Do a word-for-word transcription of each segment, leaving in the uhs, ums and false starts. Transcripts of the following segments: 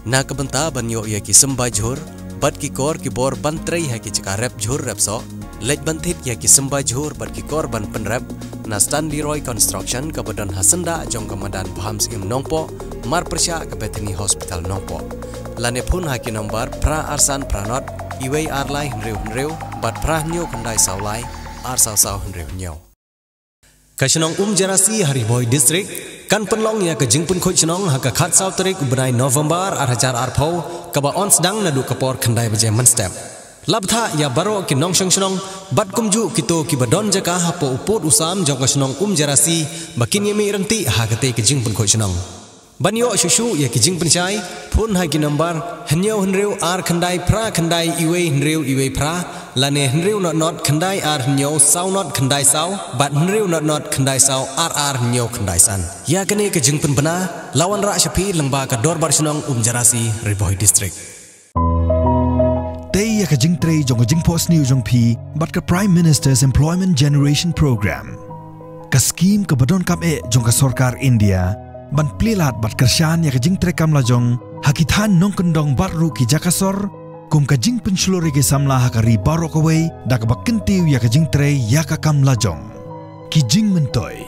Na ka bynta ban ïoh ïa ki symbai jhur bad ki kor ki bor ban trei ha ki jaka rep jhur rep soh, leit ban thied ïa ki symbai jhur bad ki kor ban pynrep na Stanley Roy Construction kaba don ha syndah jong ka madan Bham Syiem Nongpoh, mar pyrshah ka Bethany Hospital Nongpoh. Lane phone ha ki nombar phra ar san phra nod, iwei ar lai hynriew hynriew bad phra hynñiew khyndai saw lai, ar saw saw hynriew hynñiew. Ka shnong Umjerasi ha Ri Bhoi District kan pynlong ïa ka jingpynkhuid shnong ha ka khatsaw tarik u bnai November ar hajar arphew, kaba yn sdang naduh ka por khyndai baje mynstep. La bthah ïa baroh ki nongshong shnong bad kumjuh kito kiba don jaka hapoh u pud u sam jong ka shnong Umjerasi ba kin ïa mih ryntih ha katei ka jingpynkhuid shnong. Ban ïoh shuh shuh ïa ki jingpynshai, phone ha ki nombar hynñiew hynriew ar khyndai phra khyndai iwei hynriew iwei phra, lane hynriew nod nod khyndai ar hynñiew saw nod khyndai saw bad hynriew nod nod khyndai saw ar ar hynñiew khyndai san. Ïa kane ka jingpynbna la wanrah sha phi lyngba ka Dorbar Shnong Umjerasi, Ri Bhoi District. Tei ïa ka jingtrei jong ka jingphohsniew jong phi bad ka Prime Minister's Employment Generation Program, ka skim kaba donkam eh jong ka sorkar India ban plie lad bad kyrshan ïa ka jingtrei kam lajong ha ki thaiñ nongkyndong bad ruh ki jaka sor, kum ka jingpynshlur ïa ki samla ha ka ri baroh kawei da kaba kyntiew ïa ka jingtrei ïa ka kam lajong. Ki jingmyntoi.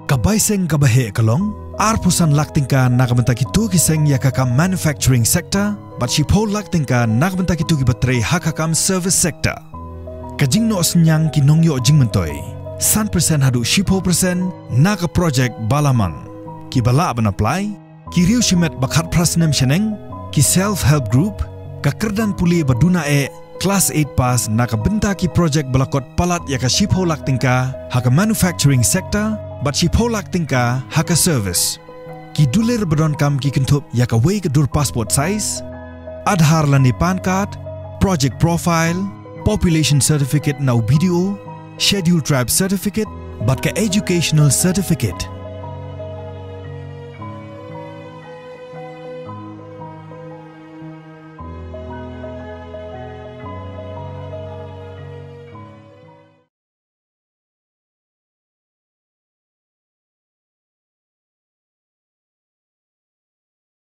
Ka bai seng kaba heh ka long arphew san lak tyngka na ka bynta kito ki seng ïa ka kam manufacturing sector bad shiphew lak tyngka na ka bynta kito kiba trei ha ka kam service sector. Ka jingnoh synñiang ki nongïoh jingmyntoi, san percent haduh shiphew percent na ka project ba la mang. Kiba lah ban apply, ki riewshimet ba khatphra snem shaneng, ki self help group, ka kyrdan pule ba duna eh, class eight pass na ka bynta ki project ba la kot palat ïa ka shiphew lak tyngka ha ka manufacturing sector bad shiphew lak tyngka ha ka service. Ki dulir ba donkam ki kynthup ïa kawei ka dur passport size, Aadhaar lane PAN card, project profile, population certificate na u B D O, Scheduled Tribe certificate bad ka educational certificate.